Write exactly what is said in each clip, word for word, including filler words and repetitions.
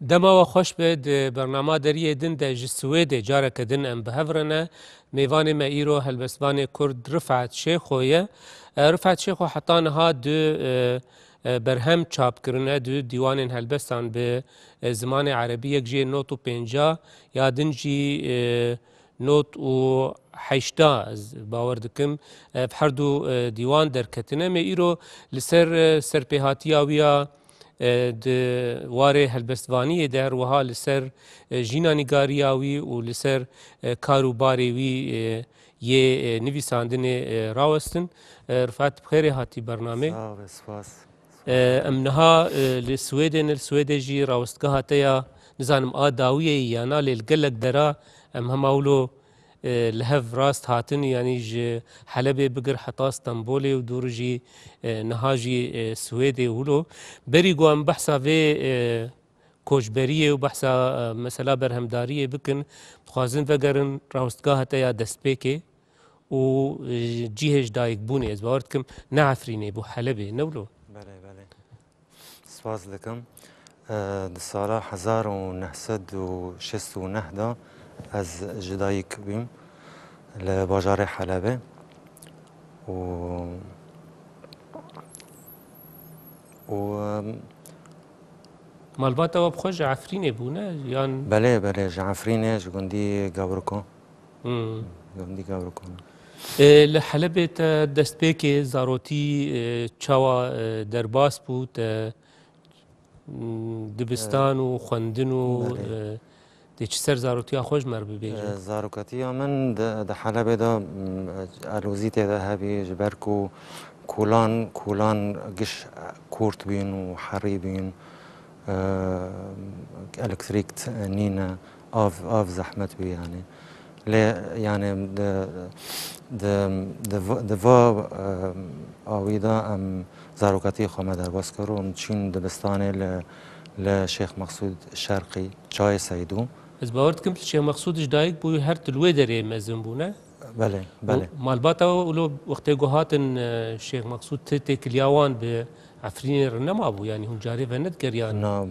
Dema we xweş be, di bernama deriyê din de ji Swêdê careke din em bi hev re ne. Mêvanê me îro helbestvanê Kurd Rifat Şêxo ye. E, Rifat Şêxo heta niha du, e, e, berhem çap kirine, du dîwanên helbestan bi, e, zimanê erebî, yek jê nod û pêncî ya din jî, e, nod û heşt, ez bawer dikim, ev her du, e, dîwan derketine. Me îro li ser, e, serpêhatiya wî ya, e, di warê helbestvaniyê de, her wiha li ser, e, jîna nîgariya wî û li ser, e, kar û barê wî, e, yê, e, nivîsandinê, e, rawestin. E, Rifat, bi xêrê hatî bernamê. Sağ ol, spas. E, em niha, e, li Swêdê ne, li Swêdê jî rawestgeha te ya, nizanim a dawiyê ya na, lê li gelek dera em hema wilo, e, li hev rast hatin, yanî ji Helebê bigir heta Stenbolê û dûr jî, e, niha jî, e, Swêdê wilo. Berî ku em behsa vê, e, koçberiyê û behsa, e, mesela berhemdariyê bikin, dixwazin vegerin rawestgeha te ya destpêkê û, e, cihê ji dayikbûnê. Ez bawer dikim ne Efrînê bû, Helebê, ne wilo? Belê, belê. Spas dikim. E, di sala hezar û neh sed û şêst û neh de ez ji dayik bûm li bajarê Helebê. Û, û, em, Malbata we bi xwe ji Efrînê bû, ne? Yan Belê, belê, ji Efrînê, ji gundî Gawriko. Hmm. Gundî Gawriko. E, li Helebê te destpêkê zarotî, e, çawa, e, derbas bû? Te, mm, dibistan û xwendin û, Belê. e, dê çi ser zarotiya xwe ji me re bibêje? E, zarokatiya min di, di Helebê de, mm, alozî tê de hebî, ji ber ku kolan, kolan giş kurt bîn û herî bîn. E, elektrîk t-, nîne, av, av zehmet bû yanî. Lê yanî di, di, di, di va, e, awî de em zarokatiyê xwe me derbas kir û em çîn dibistanê li, li Şêx Mexsûd Şerqî, Çayê Seydû. Ez bawer dikim tu Şêx Mexsûd ji dayik bûyî, her tu li wê derê mezin bûne? Belê, belê. Malbata we wilo wextê ku hatin, e, Şêx Mexsûd, ti têkiliya wan bi Efrînê re nemabû, yanî hûn carê venedgeriyan? Na,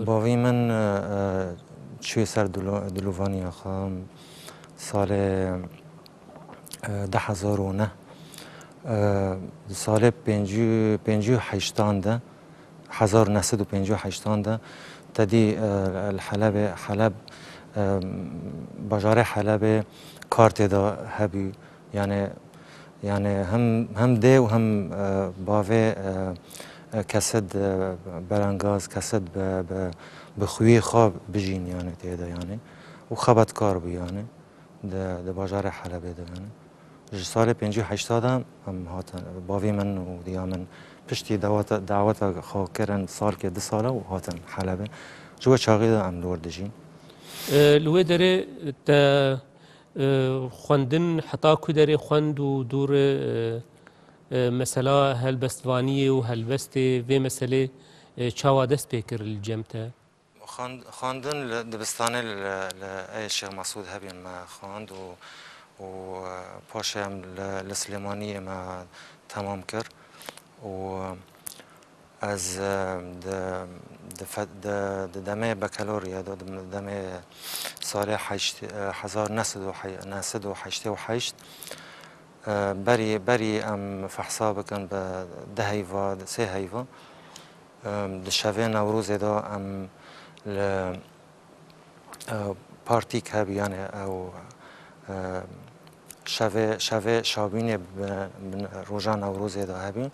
bavî min, e, e, çûye ser dilo-, dilovaniya xwe salê, e, du hezar û neh. E, di salê pêncî, pêncî û heştan de, hezar û neh sed û pêncî û heştan de te dî, e, li Helebê, Heleb, e, bajarê Helebê kar tê de hebû. Yanî, yanî hem, hem dê û hem, e, bavê, e, e, kesed, e, belengaz, kesed bi, bi, bi xwiyê xwe bijîn yanî tê de yanî. Û xebetkar bû yanî. Di, di bajarê Helebê de yanî. Ji salê pêncî û heşta de em hatin, bavê min û diya min piştî daweta, daweta xwe kirin salkê du sala û hatin Helebê. Ji wê çaxê de em li wir dijîn. E, li wê derê te, e, xwendin heta ku derê xwend û dûr, e, e, mesela helbestvaniyê û helbestê vê meselê, e, çawa dest pê kir li cem te? Xwend-, xwendin li dibistanê li, li Eyê Şêx Mesûd hebîn me xwend û, û, e, paşê em li, li Silêmaniyê me temam kir û ez, e, di, di fe-, di, di demê bekeloriyê de, di demê salê heşt, e, hezar neh sed û he-, neh sed û heştê û heşt, e, berî, berî em fehsa bikin bi du heyva, sê heyva. Em, di şevê Newrozê de em li, e, partîk hebî, yanî ew, e, şevê, şevê şabînê bi, bi roja Newrozê de hebî,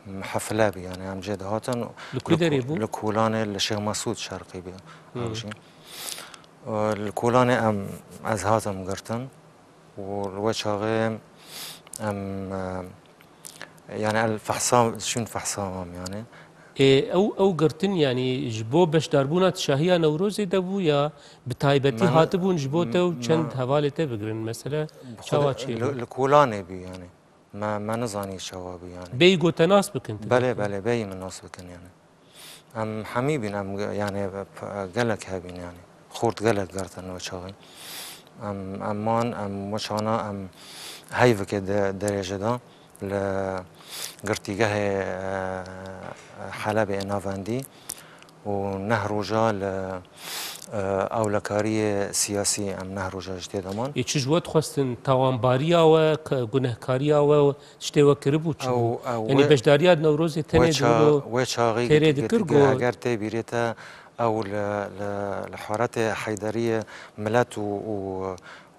em, hefle bî, yanî em jê dihatin. Li ku derê bû? Li Kolanê, li Şêx Mesûd Şerqî bî. Hmm. Ew jî. E, li Kolanê em, ez hatim girtin. û li we çaxê em, e, yanî el fehsa, şûn fehsa mam yanî. Ê, ew, ew girtin, yanî ji bo beşdarbûna di şahiya Newrozê de bû ya bi taybetî hatibûn ji bo te û çend hevalê te bigirin? Mesele çawa çêbû? Li, li Kolanê bû yanî. Me, me nizanî çawa bû yanî. Bêyî ku te nas bikin, tu Belê, dibî? Belê, bêyî min nas bikin yanî. Em hemî bîn, em ge-, yanî, p-, gelek hebîn, yanî. Xort gelek girtin o çaxê. Em, em man, em o çaxana, em heyveke de-, derêje de li girtîgehê, e, Helebê navendî. û neh roja li, e, ewlekariyê siyasî em neh roja ji tê de man. Ê çi ji we dixwestin? Tawanbariya we, k-, gunehkariya we, tiştê we kiribû çi bû? Ew, ew Yanî wê, beşdariya di Newrozê wê tenê di ça-, wilo wê çaxî têrê girtî dikir ku go eger tê bîrê te, ew li, li, li haretê heyderiyê milet û, û,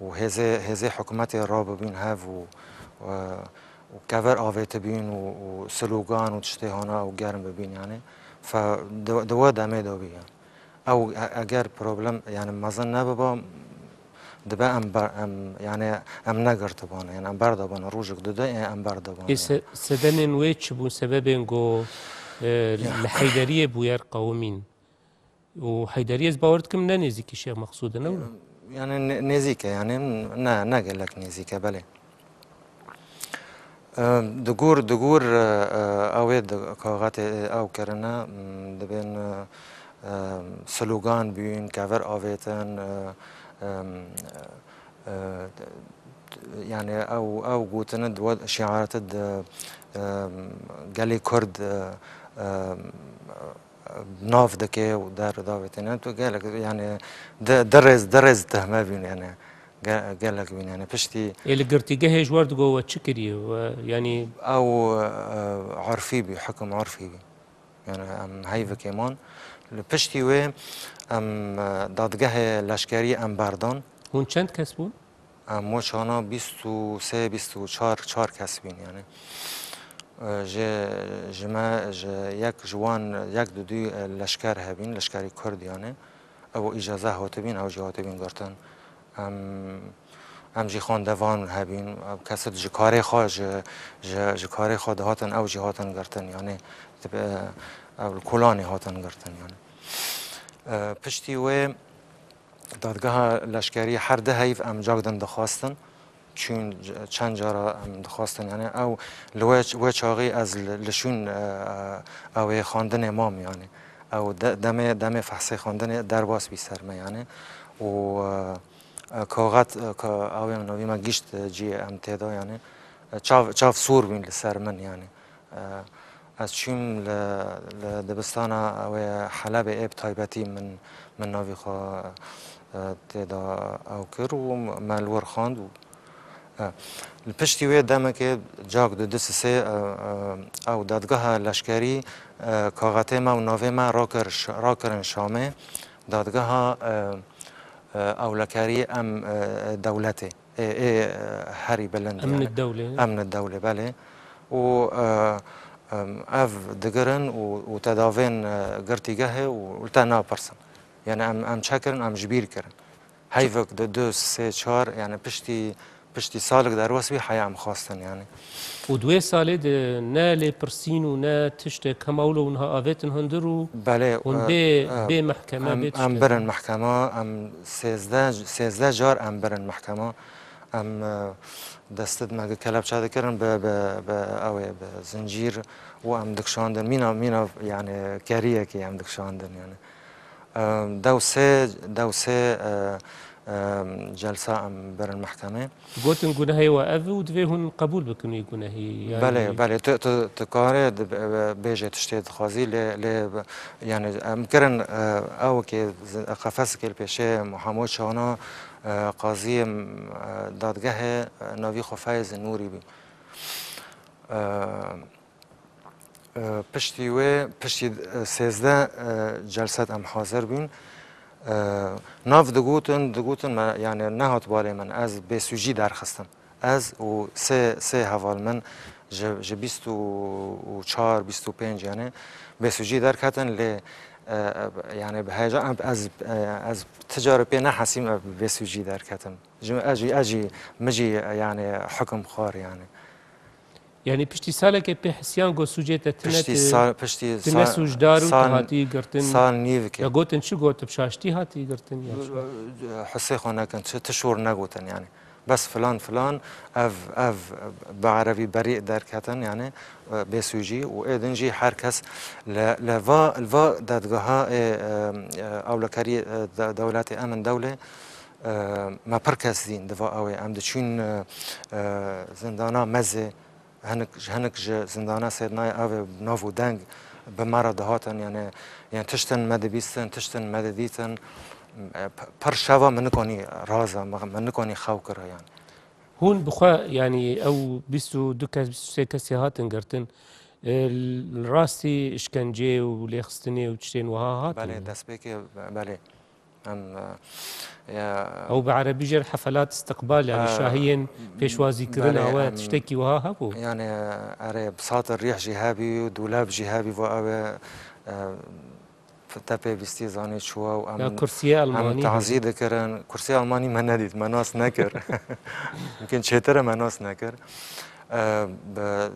û hêzê, hêzê hikûmetê rabibîn hev û, e, û kever avêtibîn û, û slogan û tiştê hana û germ bibîn, yanî. Fe di, di we demê de bî, yanî. Ew e-, eger problem, yanî mezin nebiba, dibe em ber, em, yanî em negirtibane, yanî em berdabane, rojek dude, ê em berdabane. Ê se-, sedenên wê çi bûn, sebebên ku, e, li Heyderiyê bûyer qewimîn? Û Heyderî ez bawer dikim ne nêzîkî Şêx Meqsûd e, ne wilo? Yanî nê-, nêzîk e, yanî ne, ne gelek nêzîk e, belê. Em, di gor, di gor, e, e, ew ê di kaxetê ew kirine, m, dibên, e, e, slogan bûn, kevir avêtin, e, em, e, yanî ew, ew gotine di we şiarete di, em, gelê Kurd, e, em, nav dike û der davêtine. Tu gelek, yanî di, di rêz, di rêz tehme bîn, yanî ge-, gelek bîn, yanî piştî Ê li girtîgehê ji wer digo we çi kiriye? We, yanî Ew, e, urfî bî, hukum urfî bî. Yanî em heyvekê man. Li piştî wê em, e, dadgehê leşkerî em berdan. Hûn çend kes bûn? Em weşana bîst û sê, bîst û çar, çar kes bîn, yanî. E, ji, ji me, ji yek ji wan, yek du du, e, leşker hebîn, leşkerî Kurd, yanî. Ew îcaze hatibîn, ew jî hatibîn girtin. Em, em jî xwendevan hebîn, ew kesit ji karê xwe, ji, ji, ji karê xwe dihatin, ew jî hatin girtin, yanî. Dib-, e, ew li kolanê hatin girtin, yanî. E, piştî wê, Dadgeha leşkerî her di heyv em cak din dixwastin. Çûn c-, çend cara em dixwastin, yanî ew li wê, wê çaxî ez li, li şûn, e, e, ew ê xwendinê mam, yanî ew de-, demê, demê fehsê xwendinê derbas bî ser me, yanî û, e, e, kaxet, e, ka ew ê navî me gişt, e, ciyê em tê de, yanî, e, çav, çav sor bîn li ser min, yanî. E, ez çûm li, li dibistana ew ê Helebê ê bi taybetî min, min navî xwe, e, tê de ew kir û me li wir xwend û, e, li piştî wê demekê cak du du sisê, e, e, ew dadgeha leşkerî, e, kaxetê me û navê me rakir ş-, rakirin Şamê. Dadgeha, e, e, ewlekerî em, e, dewletê. Ê, ê, e, herî bilind, Emnê yanî. Dewlê. Emnê dewlê, belê. Û, e, em, ev digirin û, û tedavên, e, girtîgehê û li te napirsin. Yanî em, em çekirin, em ji bîr kirin. Heyvek di du, sê, çar, yanî piştî, piştî salek derbas bî, heya em xwestin, yanî. Û di wê salê de ne lêpirsîn û ne tiştek, hema wilo hûn ha avêtin hundir û Belê, hûn e, bê, e, bê mehkeme, em, bê em tiştek. Birin mehkema, em sêzdeh, sêzdeh car em birin mehkema. Em, e, destê me kelepçe dikirin bi, bi, bi, ew ê, bi zincîr û em dikişandin. Mîna, mîna, yanî keriyekê em dikişandin, yanî. E, dew sê, dew sê, e, e, celsa em birin mehkemê. Gotin gunehê we ev û divê hûn qebûl bikin wî gunehî, yanî. Belê, belê. Tu, tu, tu karê di, bêje tiştê dixwazî, lê, lê, yanî em kirin, e, ew ke zi-, qefesekê li pêşê Muhammed Çana, e, qaziyê, e, dadgehê, e, navî xwe Feyz Nûrî bî. E, e, piştî wê, piştî, e, sêzdeh, e, celset em hazir bîn. E, nav digotin, digotin me, yanî nehat balê min, ez bêsûcî derxistim. Ez û sê, sê heval min ji, ji bîst û çar, bîst û pênc, yanî bêsûcî derketin, lê, e, e, yanî bi heyecan, ez, e, ez ti carî pê nehesîm, e, bêsûcî derketim. Ji min, ez jî, ez jî, min jî, e, yanî hukum xwar, yanî. Yanî piştî salekê pê hisiyan got sûcê te tine, Piştî tu, sal, piştî tu ne sal, sûcdar û tu sal, hatî girtin. Sal nîvekê. Ya gotin çi got, tu bi şaştî hatî girtin ya çi? Hisê xwe nekin, çi, ti şor negotin, yanî. Bes filan, filan, ev, ev bi erebî berî derketin, yanî, e, bêsûcî û ê din jî her kes li, li va, li va dadgeha ê, e, e, ewlekerî, e, de-, dewletê em in dewlê, e, me pir kes dîn di va ew ê. Em diçûn, e, e, zindana Mezê, hinek, hinek ji zindana Sêdnayê ev ê nav û deng, Bi me re dihatin, yani, yani tiştin me dibîstin, tiştin me didîtin. E, p-, pir şeva min nikonî raza, min, min nikonî xew kira, yani. Hûn bi xwe, yanî ew bîst û du kes, bîst û sê kesê hatin girtin. E, li rastî işkenceyê û lêxistinê û tiştên wiha hatin? Belê, destpêkê, belê. Em, e, ya Ew bi erebî jê re hefelat istiqbal, yanî e, şahiyên pêşwazîkirina belê, we, em, tiştekî wiha hebû? Yani, erê, bisata rîh jî hebî û dûleb jî hebî, vo ew e, e, te pê bîstî zanî çûwa û em, Ya kursiyê em Elmanî tazî hebû? Dikirin. Kursiyê Elmanî me nedît, me nas nekir. Mumkin çêtir e me nas nekir. E, bi,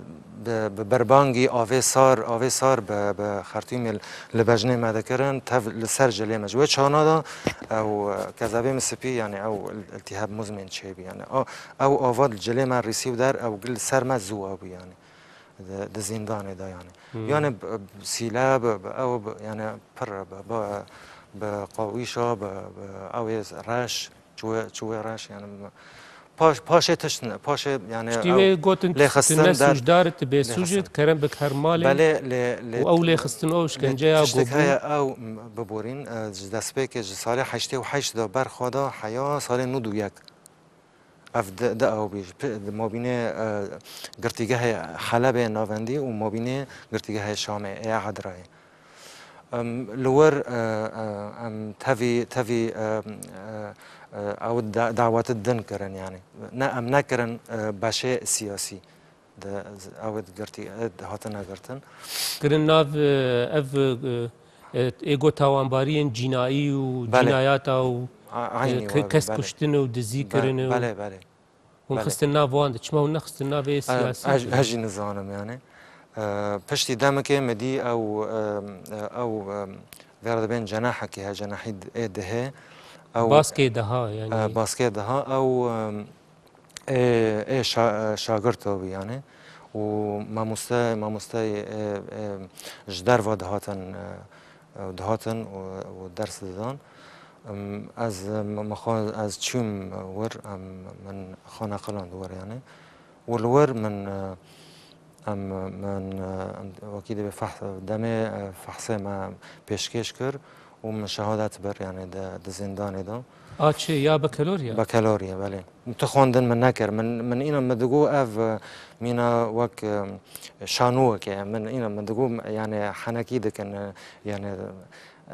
bi, bi berbangî avê sar, avê sar bi, bi xertûmê li bejnê me dikirin, tev li ser cilê me. Ji wê çaxana de ew, e, kezebê min spî, yani ew il-, iltihab muzmin çêbî, yani. O, ew ava li cilê me rîsî û der, ew li ser me zû hebû, yani. Di, di zîndanê de, yani. Hmm. Yani bi, bi sîle, bi, bi ew, bi, yani pir, bi, bi, bi qawîşa, bi, bi ew ê reş, çûyê, çûyê reş, yani. Paş, paşê tişt, paşê, yani Piştî ew wê gotin, lêxistin tu ne der, sûcdar, tu bêsûc î, lêxistin. Kerem bik her malê. Belê, lê, lê, Û ew lêxistin, ew lê işkenceya tiştek gobo. Heye, ew, m-, biborîn, e, ji destpêkê, ji salê heştê û heşt de ber xwe da heya salê nod û yek. Ev di, di ew bî, ji pi-, di mabînê, e, girtîgehê Helebê navendî û mabînê girtîgehê Şamê, ê Edrayê. Em, li wir, e, e, em tevî, tevî, e, e, e, ew da-, dawetî din kirin, yani. Ne, em nekirin, e, beşê siyasî. Di, ew ê girtî, ê hatine girtin. Kirin nav, e, ev, e, e, êgo tawanbariyên cînayî û Belê. Cînayata û, A-, e, eynî ke-, wa, kes belê. Kuştin û dizî Be-, kirin û belê, belê. Hûn Belê. Xistin nav wan de. Çima hûn nexistin navê E, siyasî ez, de? Ez jî nizanim, yani. E, piştî demekê min dî ew, e, e, ew, e, vêra dibên cenahekî he, cenahî d-, ê dihê. Ew, Baskê daha, yani. E, baskê daha, ew, e, ê, ê şa-, e, şagirt hebû, yani. Û mamoste, mamosteyê, e, e, ji derve dihatin, e, e, dihatin û, û ders didan. Em, ez, em, me xwe, ez çûm wir, em, min xwe neqiland wir, yani. Û li wir min, e, em, min, e, em, wekî dibê feh-, demê, e, fehsê me pêşkêş kir û min şehadet bir, yani di, di zîndanê de. A çi, ya bekelorya? Bekelorya, belê. Tu xwendin min nekir. Min, min îna min digo ev, e, mîna wek, e, şanûyek e. Min îna min digo, yani henekî dikin, e, yani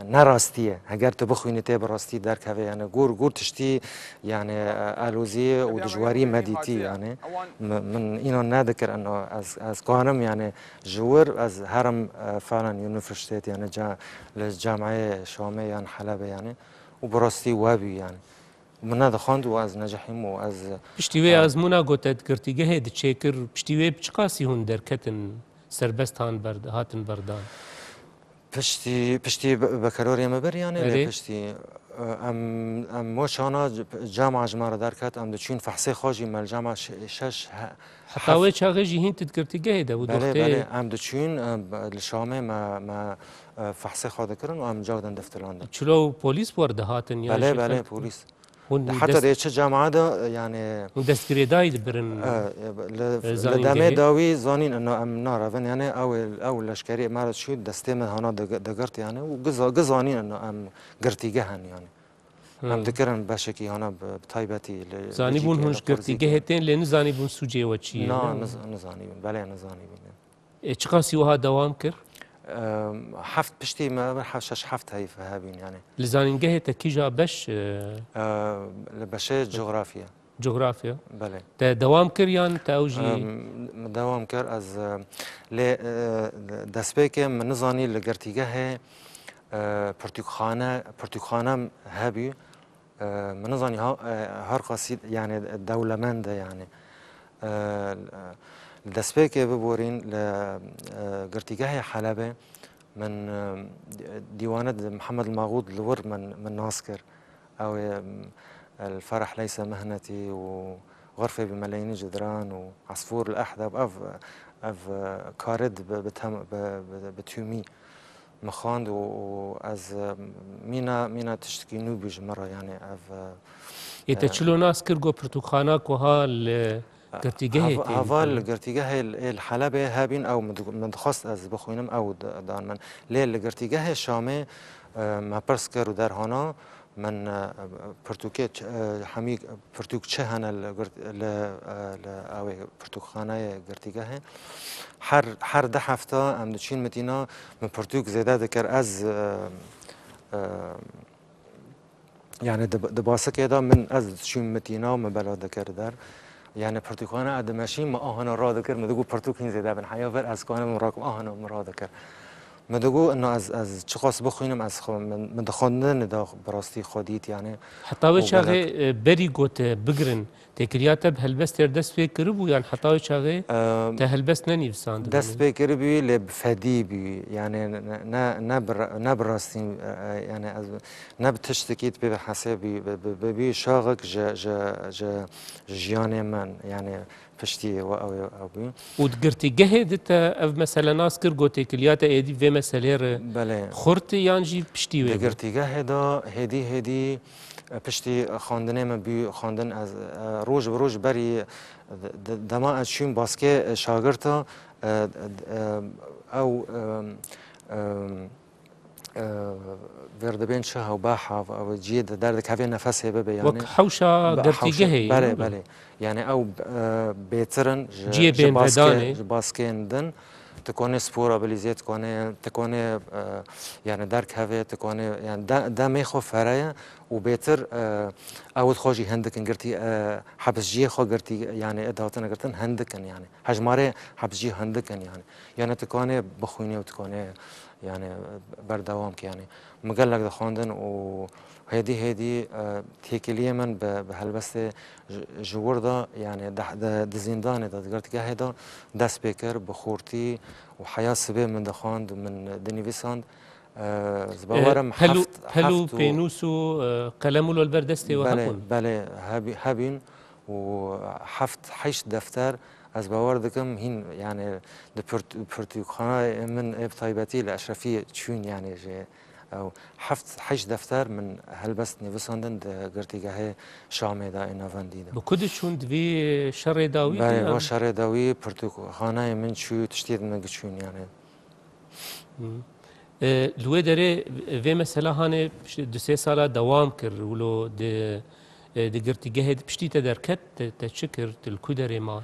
ne rastî ye. Heger tu bixwînî tê bi rastî derkeve, yani gor, gor tiştî, yani, e, alozî û dijwarî me dîtî, yani. Mi-, min îna nedikir, eno ez, ez kanim, yani ji wir ez herim, e, falan universitet, yani ca-, li Camiyê Şamê yan Helebê, yani. Û bi rastî we bû, yani. Min nedixwend û ez necihîm û ez Piştî wê, e, ezmûna ku te di girtîgehê diçêkir, piştî wê bi çiqasî hûn derketin, serbest han ber-, hatin berdan? Piştî, piştî be-, bekelorê me bir, yani lê Erê. Piştî, e, em, em weşana c-, cama ji me re derket, em diçûn fehsê xwe jî me li cama şe-, şeş he-, Heta heft wê çaxê jî hîn tu di girtîgehê de bû, Belê, doxtê. Belê, em diçûn, e, be-, li Şamê me, me, e, fehsê xwe dikirin û em cawdan deftilandin. Çilo polîs bi we re dihatin, yan Belê, jî belê, xelk? Polîs. Hûn Heta dest-, dê çi cema de, yani, hûn destgirêdayî dibirin, e, e, li, e, li demê zanîngehê? Dawî zanîn ino em narevin, yani, ew, ew leşkerî me re çû destê me hana dig-, digirt, yani, û giza-, gizanîn ino em girtîgeh in, yani. Em Hmm. dikirin beşekî hana bi, bi taybetî li Zanîbûn Belçîkê, hûn li ji girtîgehê Korzîkê. Tên, lê nizanîbûn sûcê we çi ye, Niz-, ne? Nizanîbûn, belê nizanîbûn. E, çiqasî wiha dewam kir? Em, heft piştî me, heft, şeş, heft heyf hebîn, yani. Li zanîngehê te kîja beş, e, E, li beşê cografya. Cografya. Belê. Te dewam kir yan te ew jî Em, min dewam kir, ez, e, lê, e, destpêkê min nizanî li girtîgehê, e, pirtûkxane, pirtûkxane hebî. E, min nizanî ha-, e, her qasî, yani, dewlemend e, yani. E, li destpêkê biborîn li, e, girtîgehê Helebê min, e, dîwane di Mihemed Maxûd li wir min, min nas kir. Ew ê, em, El Ferah Leyse Mihnetî û Xurfê bi Meleyînî Cidran û Esfûr El Ehda, ev, ev, e, karê di bi, bi tem-, bi, bi, bi tûmî min xwend û, û ez, e, mîna, mîna tiştekî nû bû ji min re, yanî ev, e, Ê te e, çilo nas kir ku pirtûkxana ku ha li Girtîgehê Hev-, tê heval dîtin. Girtîgehê ê li Helebê hebîn, ew min di-, min dixwest ez bixwînim, ew di-, dan min. Lê li girtîgehê Şamê, e, me pirs kir û derhana min, e, pirtûkê ç-, e, hemî pirtûk çi hene li girt-, li, e, li ew ê pirtûkxaneyê girtîgehê. Her, her du hefta em diçîn mitîna, min pirtûk zêde dikir. Ez, e, e, Yani di, di basikê de min ez diçûm mitîna û min bela dikir der. Yani pirtûkxane ez dimeşîm, min ahana radikir, min digot pirtûk hîn zêde bin. Heya vir ez kanim rakim ahana min radikir. Min digot, ina ez, ez çiqas bixwînim, ez xwe, min, min di xwendinê de bi rastî xwe dît, yani. Heta wê û çaxê, gelek e, berî gote bigirin, têkiliya te bi helbestê re dest pê kiribû, yan heta wê çaxê Ehm, te helbest nenivîsandibû? Dest pê kiribû, lê bi fedî bû. Yani ne, ne, ne bi ra-, ne bi rastî, e, e, yani ez ne bi tiştekî di pê hesê bû, bi, bi, bi, bû şaxek ji, ji, ji, ji jiyanê min, yani piştî we ew, ew bû. Û di girtîgehê de te ev mesele nas kir, got têkiliya te êdî vê meselê re Belê. Xurt e yan jî piştî wê Di bû? Girtîgehê de hêdî hêdî, e, piştî xwendinê min bû xwendin, ez, e, roj bi roj berî, e, de-, dema ez çûm baskê, e, şagirta, e, e, ew, e, e, e, vêr dibên çi hewba hav, ew ciyê de derdikeve nefesê bibe, yani. Wek hewşa Be-, girtîgehê, hewşa, belê, yani. Belê. Yani ew, e, bêtir in ji, Ciyê ji baskê, bênvedanê. Ji baskên din. Tu konê spora bilîzê, tu konê, tu konê, e, yani derkevê, tu konê, yani de-, demê xwe fereye û bêtir, e, ew xwe jî hindik in girtî, e, hepsciyê xwe girtî, yani ê dihatine girtin hindik in, yani. Hejmarê hepscî hindik in, yani. Yani tu konê bixwînî û tu konê, yani berdewam kî, yani. Min gelek dixwendin û hêdî hêdî, e, têkiliyê min bi, bi helbestê ji, ji wir de, yani di, di, di zîndanê de, di girtîgehê de dest pê kir, bi xurtî û heya sibê min dixwend û min dinivîsand. E, ez E, bawerim pel û, heft, pel û heft û pênûs û, e, qelem û li ber destê we Belê, hebûn? Belê, hebî-, hebîn û heft, heşt defter ez bawer dikim hîn, yani di pirt-, pirtûkxanayê min ê bi taybetî li Eşrefiyê çûn, yani jê ew heft, heşt defter min helbest nivîsandin di girtîgehê Şamê de ê navendî de. Bi ku diçûn di vî şerê dawî de Belê, yan? Va şerê dawî pirtûkxanayê min çû, tiştê di min giçûn, yani. Hı. E, li wê derê vê mesela hanê piştî du sê sala dewam kir, wilo di, e, di girtîgehê di piştî te derket, te, te çi kir, tu li ku derê ma?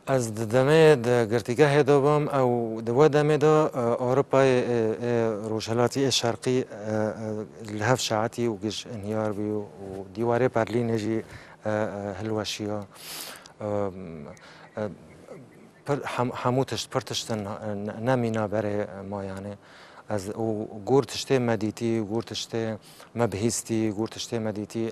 Ez di demê di girtîgehê de bûm, ew di we demê de, e, Ewropayê, e, e, Rojhilatî ê Şerqî, e, e, li hev şeetî û giş inhiyar bû û dîwarê Berlînê jî, e, e, hilweşiya. E, e, pir, hem, hemû tişt, pir tiştin, e, ne-, nemîna berê ma, yani. Ez û gor tiştê me dîtî, gor tiştê me bihîstî, gor tiştê me dîtî, e,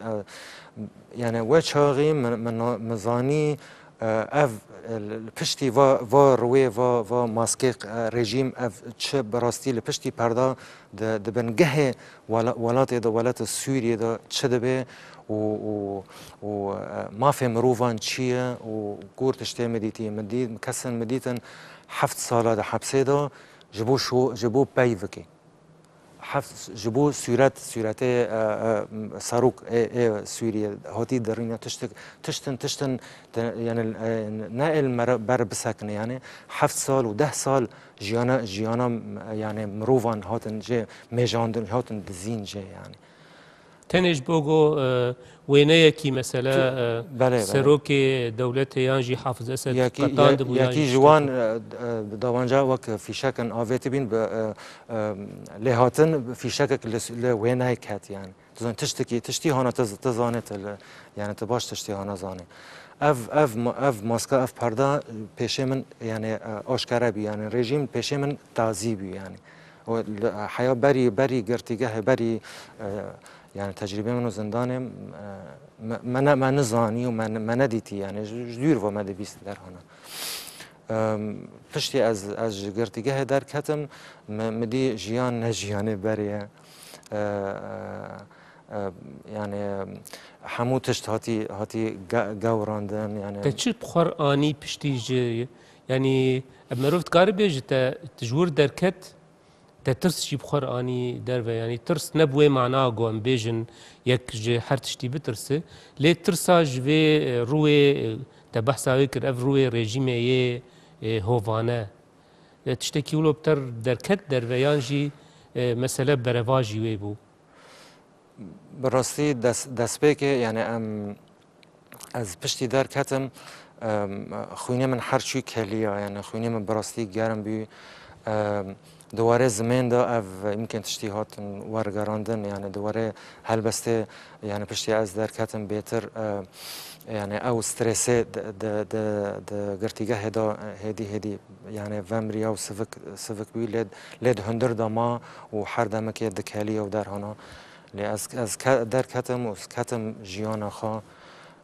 yani we çaxî min, min, min zanî, e, ev, e, li piştî va, va rûyê, va, va maskê, e, rejîm, ev çi bi rastî li piştî perda di, di bingehê wela-, welatê de, welata Sûriyê de çi dibe û, û, û, e, mafê mirovan çi ye û gor tiştê min dîtî. Min dît, kesên min dîtin heft sala di hepsê de ji bo şo-, ji bo peyvikê. Heft, ji bo sûret, sûretê, e, e, serok ê, ê Sûriyê hatî derîne tiştik, tiştin, tiştin, te-, yani, e, ne êl mere-, ber bisekine, yani heft sal û deh sal jiyana, jiyana, yani mirovan hatin jê mêjandin, hatin dizîn jê, yani. Tenê ji bo go, e, wêneyekî, mesela, Ki-, e, belê, belê. Serokê dewletê yan jî Hafiz Esed Yekî, qetandibû ye-, yan jî yekî ji wan, tiştekî. E, e, dawanca wek fîşekin avêtibîn bi, e, e, lêhatin fîşekek li, li wêneyê ket, yani. Tu zanî tiştekî, tiştî hana tu z-, tu zanê tu li, yani tu baş tiştî hana zanê. Ev, ev ma-, ev maska, ev perda pêşê min, yani, e, aşkere bî, yani rejîm pêşê min tazî bî, yani. O li, heya berî, berî girtîgehê, berî, e, yani tecrîbê min û zindanê, e, me, me ne, me nizanî û me, me nedîtî, yani ji, ji dûr ve me dibîst derhana. Em, piştî ez, ez ji girtîgehê derketim, mi, mi dî jiyan ne jiyanê berê ye. E, e, e, yani hemû tişt hatî, hatî ge-, gewrandin, yani. Te çi bi xwe re anî piştî ji, yani, ev merov dikare bêje te, tu ji wir derket, te tirs jî bi xwe re anî derve, yanî tirs ne bi wê mana ku em bêjin yek ji her tiştî bitirse, lê tirsa ji vê, e, rûyê, e, Te behsa wê kir, ev rûyê rejîmê yê, e, hovane. E, tiştekî wilo bi te derket derve yan jî, e, mesele berevajî wê bû? Bi rastî des-, destpêkê, yani em, ez piştî derketim, em, xwînê min her çû keliya, yani xwînê min bi rastî germ bû. Em, di warê zimên de ev îmkên tiştî hatin wergerandin, yani di warê helbestê, yani piştî ez derketim bêtir, e, yani ew stresê di, di, di, di girtîgehê de hêdî hêdî, yani vemriya û sivik, sivik bû, lê, lê di hundir de ma û her demekê dikeliya û derhana. Lê ez, ez ke-, derketim û ketim jiyana xwe.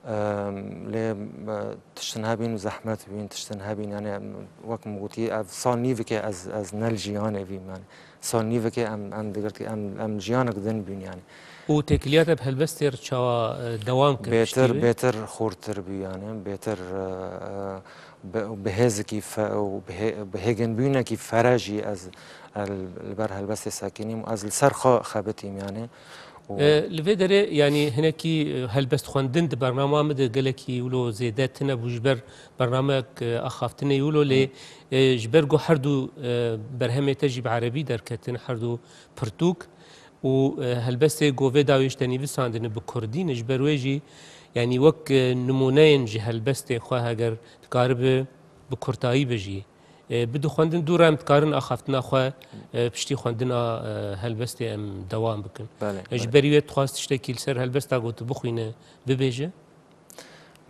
Em, lê, e, tiştin hebîn û zehmet bîn, tiştin hebîn, yani, em, wek min gotî, ev sal nîvikê ez, ez ne li jiyanê bîm, yani. Sal nîvikê em, em digirtî, em, em jiyanek din bîn, yani. Û têkiliya te bi helbestê re çawa, e, dewam kir piştî Bêtir, wê? Bêtir xurtir bû, yani. Bêtir, e, e, bi, bi hêzekî fe-, û bi hê-, bi hêginbûnekî fere jî ez, ez li ber helbestê sekinîm û ez li ser xwe xebitîm, yani. Û E, li vê derê, yanî hinekî, e, helbest xwendin di bernama min de gelekî wilo zêde tune bû ji ber bernameyek, e, axaftinê wilo lê, Hı. e, ji ber ku her du, e, berhemê te jî bi erebî derketin, her du pirtûk û, e, helbestê ku vê dawî ji te nivîsandine bi kurdî ne, ji ber wê jî, yanî wek, e, nimûneyên ji helbestê xwe heger dikaribe bi kurtayî be jî, e, bidixwendin, dû re em dikarin axaftina xwe, e, piştî xwendina, e, helbestê em dewam bikin. Belê, E, ji belê. berî wê dixwast tiştekî li ser helbesta ku tu bixwîne, bibêje?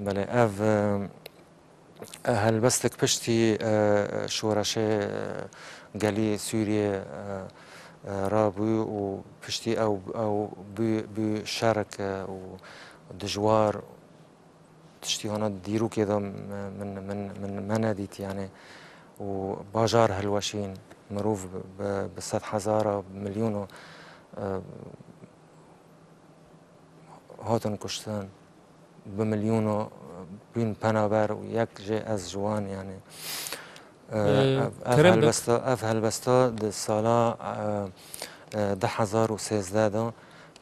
Belê, ev, e, helbestek piştî, e, şoreşê, e, gelî Sûriyê, e, e, rabû û piştî ew, ew bû, bû şerek, e, û dijwar. Tiştî hona dîrokê de min, min, min, min me nedît, yani, û bajar hilweşîn, mirov bi, bi, bi sed hezara, milyona, e, hatin kuştin, bi milyona bûn penaber û yek jê ez ji wan, yani. E, Ee, ev, ev Kerem be- helbesta, ev helbesta di sala, e, e, du hezar û sêzdeh de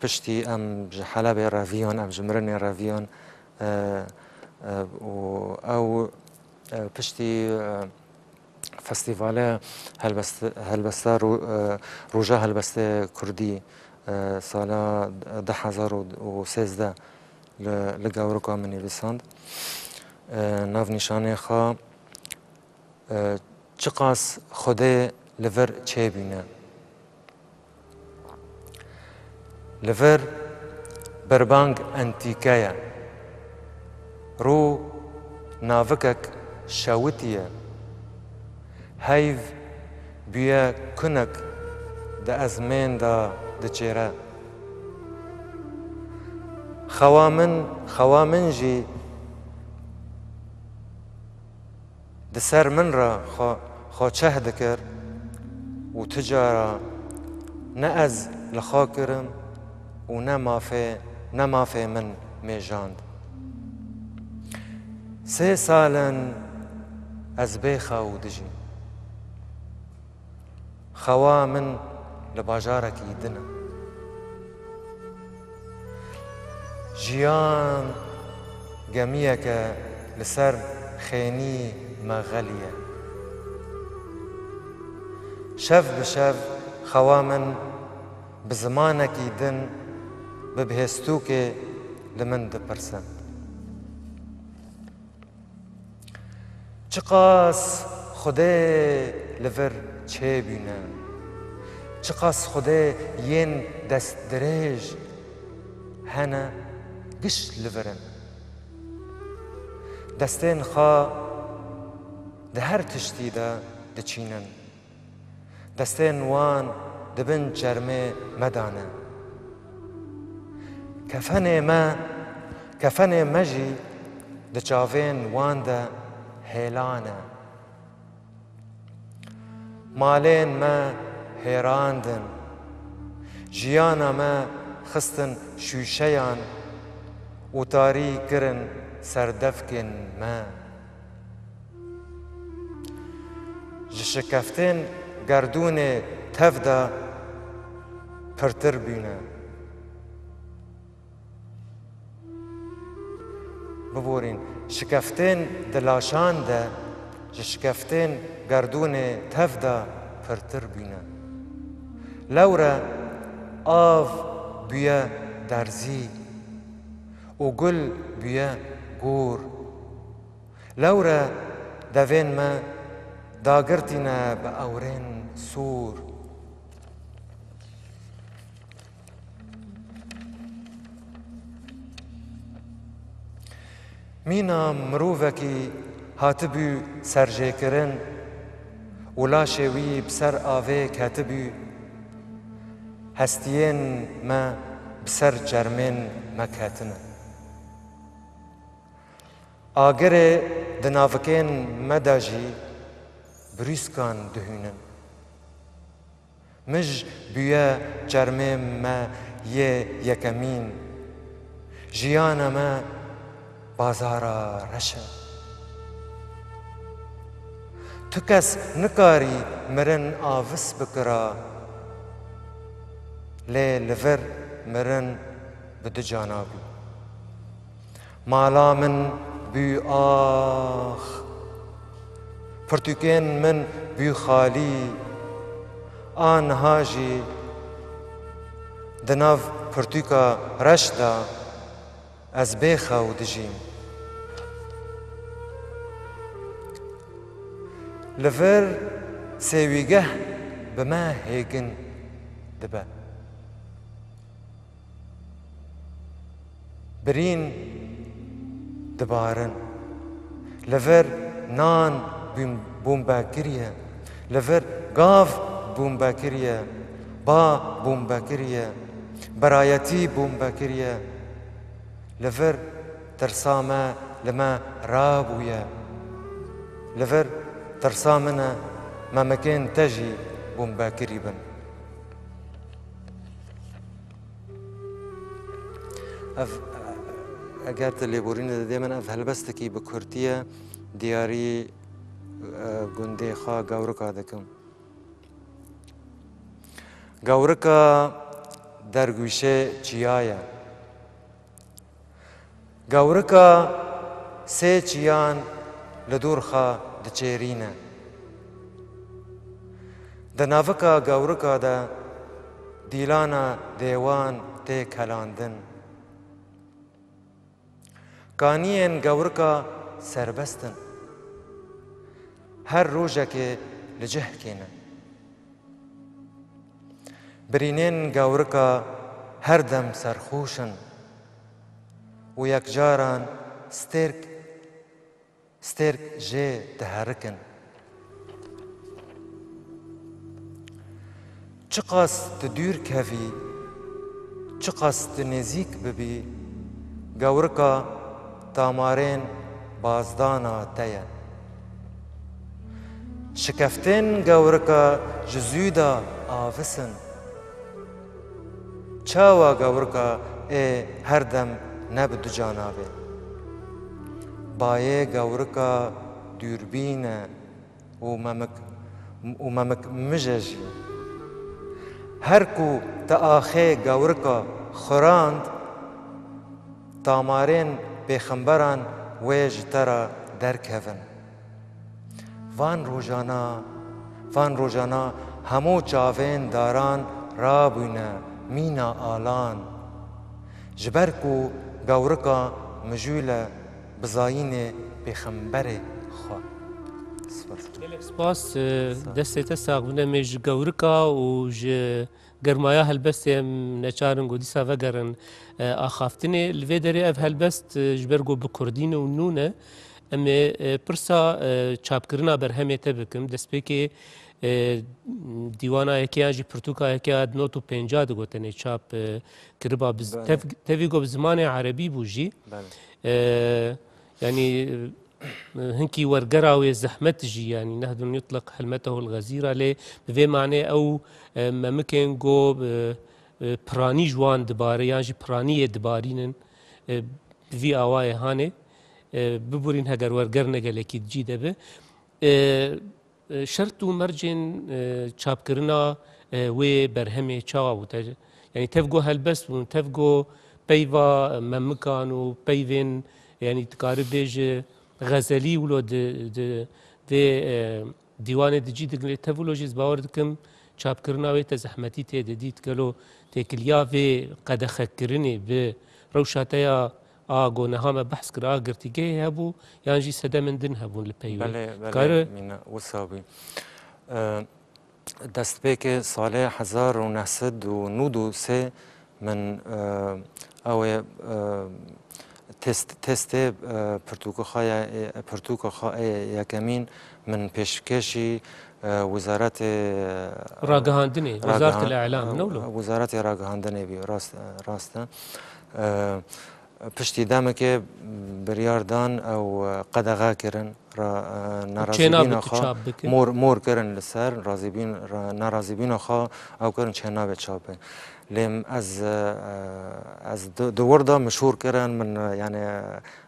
piştî em ji Helebê reviyan, em ji mirinê reviyan, e, e, û ew, e, piştî, e, festîvale helbest-, helbesta ro-, e, Roja Helbestê Kurdî, e, sala du hezar û sêzdeh li, li Gewrika min nivîsand. E, navnîşanê xwe, e, Çiqas Xwedê li vir çêbûne. Li vir berbang entîke ye. Rû navikek şewitiye. Heyv bûye kunek di ezmên de diçêre. Xewa min, xewa min jî di ser min re xwe, xwe çeh dikir û tu cara ne ez li xwe kirim û ne mafê, ne mafê min mêjand. Sê sal in ez bê xew dijîm. Xewa min li bajarekî din e. Jiyan gemiyeke li ser xênî me xeliye. Şev bi şev xewa min bi zimanekî din, bi bihêstûkê li min dipirse. Çiqas Xwedê li vir çêbûne, çiqas Xwedê yên destdirêj hene, giş li vir in. Destên xwe di her tiştî de diçînin. Destên wan di bin çermê me de ne. Kefenê me, kefenê me jî di çavên wan de hêlan e. Malên me hêrandin, jiyana me xistin şûşeyan û tarî kirin serdevkên me. Ji şikeftên gerdûnê tev de pirtir bûne. Biborîn, Şikeftên di laşan de ji şikeftên gerdûnê tev de pirtir bûne. Lewre av bûye derzî û gul bûye gûr. Lewre devên me dagirtî ne bi ewrên sûr. Mîna mirovekî hatibû serjêkirin û laşê wî bi ser avê ketibû, hestiyên me bi ser çermên me ketine. Agirê di navikên me de jî brûskan dihûnin. Mij bûye çermê me yê yekemîn. Jiyana me bazara reş e. Tu kes nikarî mirin avis bikira, lê li vir mirin bi du cana bû. Mala min bû ax. Pirtûkên min bû xalî. A niha jî di nav pirtûka reş de ez bê xew dijîm. Li vir sêwîgeh bi me hêgin dibe. Birîn dibarin. Li vir nan bûn-, bombe kiriye. Li vir gav bombe kiriye. Ba bombe kiriye. Birayetî bombe kiriye. Li vir tirsa me li me rabûye. Li vir tirsa min e memikên te jî bombe kirî bin. Ev, eger tu lêborînê didê min, ev helbestekî bi kurtî ye, diyarî, e, gundê xwe Gewrika dikim. Gewrika dergûşê çiya ye. Gewrika sê çiyan li dûr xwe diçêrîne. Di navika gewrika de dîlana dêwan tê kelandin. Kaniyên gewrika serbest in. Her rojekê li cihkê ne. Birînên gewrika her dem serxoş in û yekcaran stêrk, stêrk jê diherikin. Çiqas tu dûr kevî, çiqas tu nêzîk bibî, gewrika tamarên bazdana te ye. Şikeftên gewrika ji zû de avis in. Çawa gewrika ê her dem ne bi du cana be? Bayê gewrika dûrbîn e û memik, û memik mij e jî. Her ku te axê gewrika xurand, tamarên pêxemberan wê ji te re derkevin. Van rojana, van rojana hemû çavên daran rabûne mîna alan. Ji ber ku gewrika mijûl e bi zayînê pêxemberê xwe. Spas. Gelek spas, e, destê te sax bin, em ê ji gewrika û ji germaya helbestê em neçarin ku dîsa vegerin, e, axaftinê. Li vê derê ev helbest, e, ji ber ku bi kurdî ne û nû ne, em ê, e, pirsa, e, çapkirina berhemê te bikim. Destpêkê, e, dîwana yekê yan jî pirtûka yekê ya nod û pênca digotenê çap, e, kiriba bi z-, Belê. tev-, tevî ku bi zimanê erebî bû jî. Belê. E, yanî, e, hinkî wergera wê zehmet jî, yanî nehdun yutliq helmetehul gazîra, lê bi vê manê ew, e, memikên ku, e, e, piranî ji wan dibare yan jî piraniyê dibarînin, e, bi vî awayê hanê, e, biborîn heger wergerine gelekî di cî de be. E, e, şert û mercên, e, çapkirina, e, wê berhemê çawa bû? Te, yanî tev ku helbest bûn, tev ku peyva memikan û peyvên, Yanî dikare bêje xezelî wilo di, di vê, e, dîwanê di cî digilê tev wilo jî ez bawer dikim çapkirina wê te zehmetî tê de dît. Gelo têkiliya vê qedexekirinê bi rewşa te ya a go niha me behs kir a girtîgehê hebû yan jî sedemên din hebûn li pey wê? Belê, belê, Dikare Mîna, wisa bû. E, Destpêkê salê hezar û neh sed û nod û sê min, e, ew ê, e, test-, testê, e, pirtûka xwe ye, e, pirtûka xwe ê yekemîn min pêşkêşî, e, Wizaretê, e, Ragihandinê, Ragihan-, Wezaret el-Îlam, ne wilo? Wizaretê Ragihandinê bî, rast, rast e. E, Piştî demekê biryar dan ew, e, qedexe kirin, ra-, e, Çênabe nerazîbîna tu xwe, çap bikin. mor, mor kirin li ser, razîbîn-, ra-, nerazîbîna xwe ew kirin çênabe çap bikin. Lê ez, e, ez di, di wir de mişûr kirin, min, e, yani,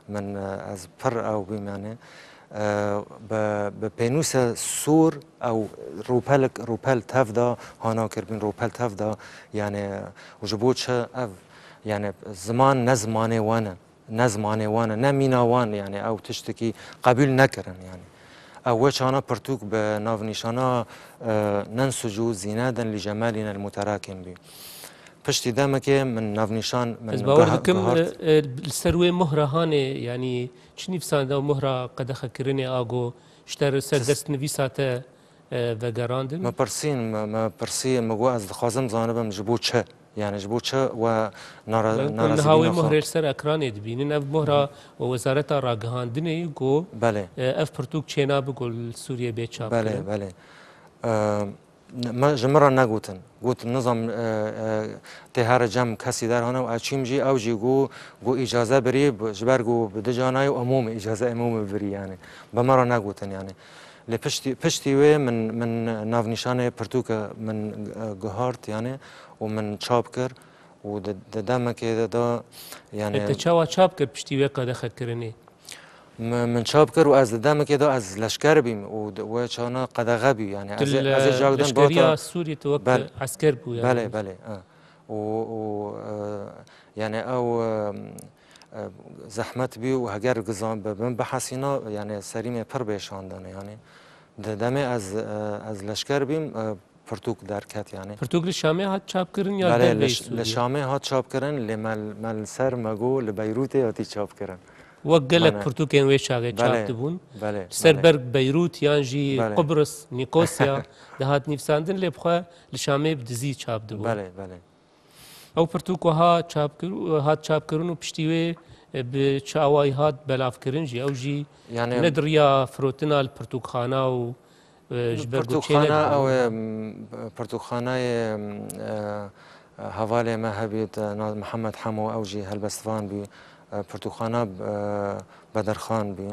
min, e, ez pir ew bîm, yani, e, bi, bi pênûse sor ew rûpelek, rûpel tev de hana kirbîn, rûpel tev de, yani, û ji bo çi ev Yani ziman ne zimanê wan e, ne zimanê wan e, ne mîna wan, yani ew tiştekî qebûl nekirin, yani. Ew weçana pirtûk bi navnîşana, e, "Nensucu zineden li cemalina l-muterakim" bî. Piştî demekê min navnîşan, min Ez bawer guha-, dikim, guhart. e, e, li ser wê mohra hanê, yani çi nivîsandin ew mohra qedexekirinê a go ji te re ser Çi s- destnivîsa te, e, vegerandin? Me pirsîn, me, me pirsî, me got ez dixwazim zanibim ji bo çi. Yani ji bo çi we nara-, Niha wê narazîbîna xwe? Mohrê li ser ekranê dibînin. Ev mohra Wezareta Ragihandinê ku, Belê. e, ev pirtûk çênabe ku li Sûriyê bê çap Belê, kirin. belê. E, me, ji min re negotin. Got, nizam, e, e, tê here cem kesî derhane û ez çîm jî, ew jî got, got îcaze birî, b-, ji ber ku bi dica nayê û emû min îcaze emû min birî yani. Bi me re negotin yani. Lê piştî, piştî wê min, min navnîşanê pirtûke min, e, guhart yani. û min çap kir û di, di demekê de da, yani Ê, te çawa çap kir piştî wê qedexekirinê? Min, min çap kir û ez di demekê de ez leşker bîm û di, wê çana qedexe bî, yani Tu ez ê, li ez ê cagdin leşkeriya bata Sûriyê tu wek Bel-, esker bû, yani. Belê, belê, e. Û, û, e, yani ew, e, e, zehmet bî û heger gizan bi, bin bihesîna, yani serî me pir bêşandin, yani. Di demê ez, e, ez leşker bîm, e, pirtûk derket, yani. Pirtûk li Şamê hat çapkirin ya Belê, derveyî li Ş-, li Sûriyê? Şamê hat çapkirin, lê me, me li ser me got li Beyrûtê hatî çapkirin. Wek gelek Mane. pirtûkên wê çaxê çap Belê, dibûn. belê, Li ser belê. ber Beyrût yan jî Belê. Qubris, Nîkosya dihat nivîsandin, lê bi xwe li Şamê bi dizî çap dibûn. Belê, belê. Ew pirtûk wiha çap kir, hat çapkirin û piştî wê, e, bi çi awayî hat belavkirin jî? Ew jî Yani ne di riya firotina li pirtûkxana û, e, ji ber ku Pirtûkxana çênedibû. ew ê, m, pirtûkxanayê, m, e, hevalê me hebî, e, na-, Mihemed Hemo, ew jî helbestvan bî, e, pirtûkxana, e, Bedirxan bî,